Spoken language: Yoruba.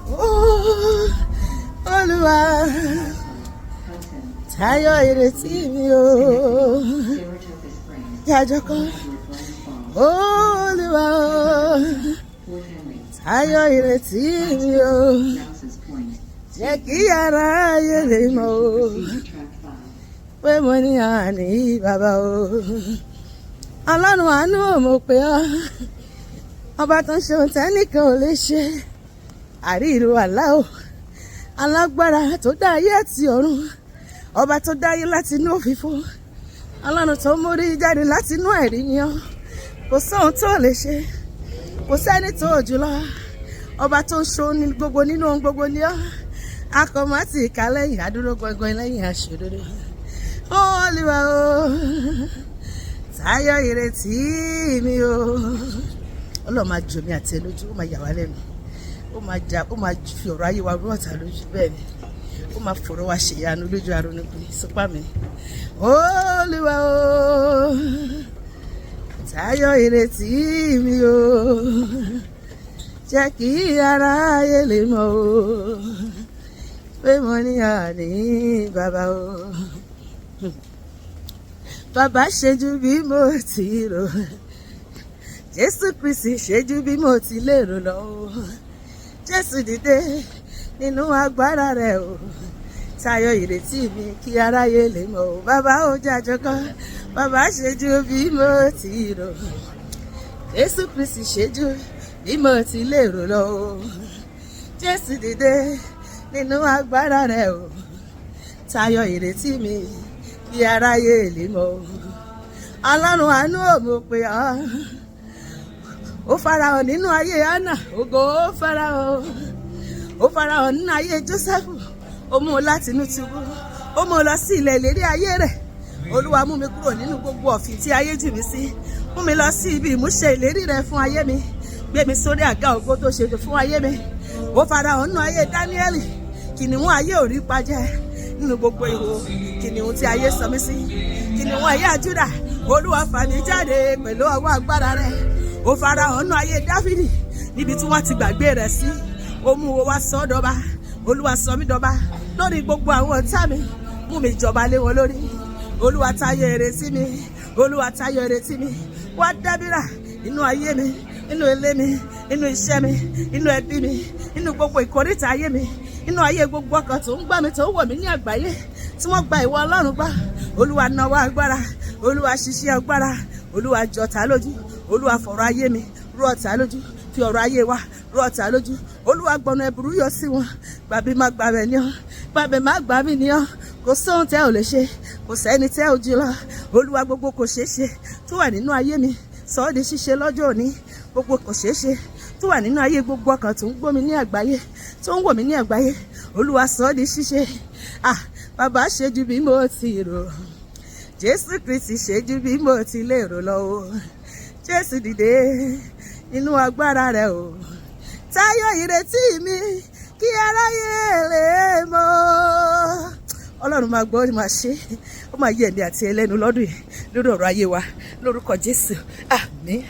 Oh, Olúwa, Hudson. tayọ ìrètí mi o. Saratoga Springs. Jájọ kọ́. Glens Falls. Olúwa, Fort Henry. tayọ ìrètí mi o. Rouse's Point. Jẹ́ kí aráyé lè mọ̀ o Proceed to Track 5. pé mo ní àní bàbá o. Ọlọ́run àánú ò mọ̀ pé ọ́. Ọba tó ń ṣe ohun tẹ́nìkan ò lè ṣe. Àríìrò àlá o. Alágbára tó dá ayé àti ọ̀run. Ọba tó dá ayé láti inú òfìfo. Ọlọ́run tó mórí jáde láti inú àìrí ni ọ́. Kò sóhun tó lè ṣe. Kò sẹ́ni tó jùlọ. Ọba tó ń ṣe ohun gbogbo nínú ohun gbogbo ni ọ́. Akọ̀mọ́tì ìka lẹ́yìn adúró gbọ̀ngbọ̀n lẹ́yìn aṣòdodo. Olúwa o, tayọ ìrètí mi o. Ọlọ́run máa jọ mi àti ẹ lójú, ó máa yà wá lẹ́nu. Ó máa jà, ó máa fi ọ̀rọ̀ ayé wa rú ọ̀tá lójú, bẹ́ẹ̀ ni. Ó máa fọ̀rọ̀ wa ṣèyanu lójú arónípin sípà mi. Olúwa o, tayọ ìrètí mi o. Jẹ́ kí aráyé lè mọ̀ o pé mo ní àní bàbá o. Bàbá ṣe ju bí mo ti rò. Jésù Kristi ṣe ju bí mo ti lérò lọ o. Jésù dìde nínú agbára rẹ̀ o. Tayọ ìrètí mi kí aráyé lè mọ̀ o. Bàbá ó jájọ kan. Bàbá ṣe ju bí mo ti rò. Jésù Kristi ṣe ju bí mo ti lérò lọ o. Jésù dìde nínú agbára rẹ̀ o. Tayọ ìrètí mi kí aráyé lè mọ̀ o. Ọlọ́run àánú ò mọ̀ pé ọ́. Ó farahàn nínú ayé Hánà, ògo ó farahàn. Ó farahàn nínú ayé Jósẹ́fù, ó mú un láti inú túbú. Ó mú un lọ sí ilẹ̀ ìlérí ayé rẹ̀. Olúwa, mú mi kúrò nínú gbogbo ọ̀fìn tí ayé jì mí sí. Mú mi lọ sí ibi ìmúṣẹ ìlérí rẹ fún ayé mi. Gbé mi sórí àga ògo tó ṣètò fún ayé mi. Ó farahàn nínú ayé Dáníẹ́lì. Kìnìún ayé ò rí pajẹ nínú gbogbo ihò kìnìún tí ayé sọ mí sí. Kìnìún ayé Júdà, Olúwa, fà mí jáde pẹ̀lú ọwọ́ agbára rẹ̀. Ó farahàn nínú ayé Dáfídì níbi tí wọ́n ti gbàgbé rẹ̀ sí. Ó mú wo wá sọ dọba. Olúwa, sọ mí dọba lórí gbogbo àwọn ọ̀tá mi. Mú mi jọba lé wọn lórí. Olúwa, tayọ ìrètí mi. Olúwa, tayọ ìrètí mi. Wá dábìrà inú ayé mi, inú ilé mi, inú iṣẹ́ mi, inú ẹbí mi, inú gbogbo ìkóríta ayé mi, inú ayé gbogbo ọkàn tó ń gbà mí, tó ń wọ̀ mí ní àgbáyé tí wọ́n gba ìwọ Ọlọ́run gbọ́. Olúwa, nawọ́ agbára. Olúwa, ṣiṣẹ́ agbára. Olúwa, jọta lójú. Olúwa, fọ̀rọ̀ ayé mi rú ọ̀tá lójú. Fi ọ̀rọ̀ ayé wa rú ọ̀tá lójú. Olúwa, gbọ̀nà ẹ̀bùrú yọ sí wọn. Gbàbí má gbàbẹ̀ ní ọ́, gbàbẹ̀ má gbàbí ní ọ́. Kò sóhun tẹ́ ò lè ṣe, kò sẹ́ni tẹ́ ò jù lọ. Olúwa, gbogbo kò ṣeé ṣe tó wà nínú ayé mi, sọ ọ́ di ṣíṣe lọ́jọ́ òní. Gbogbo kò ṣeé ṣe tó wà nínú ayé gbogbo ọkàn tó ń gbọ́ mi ní àgbáyé, tó ń wò mí ní àgbáyé, Olúwa, sọ ọ́ di ṣíṣe. Ah, bàbá ṣe ju bí mo ti rò. Jésù Kristi ṣe ju bí mo ti lérò lọ o. Jésù dìde nínú agbára rẹ̀ o. Tayọ ìrètí mi kí aráyé lè mọ̀. Ọlọ́run máa gbọ́, máa ṣe, ó máa yẹ ẹ̀mí àti ẹlẹ́nu lọ́dún yìí lórí ọ̀rọ̀ ayé wa lórúkọ Jésù. Àmín.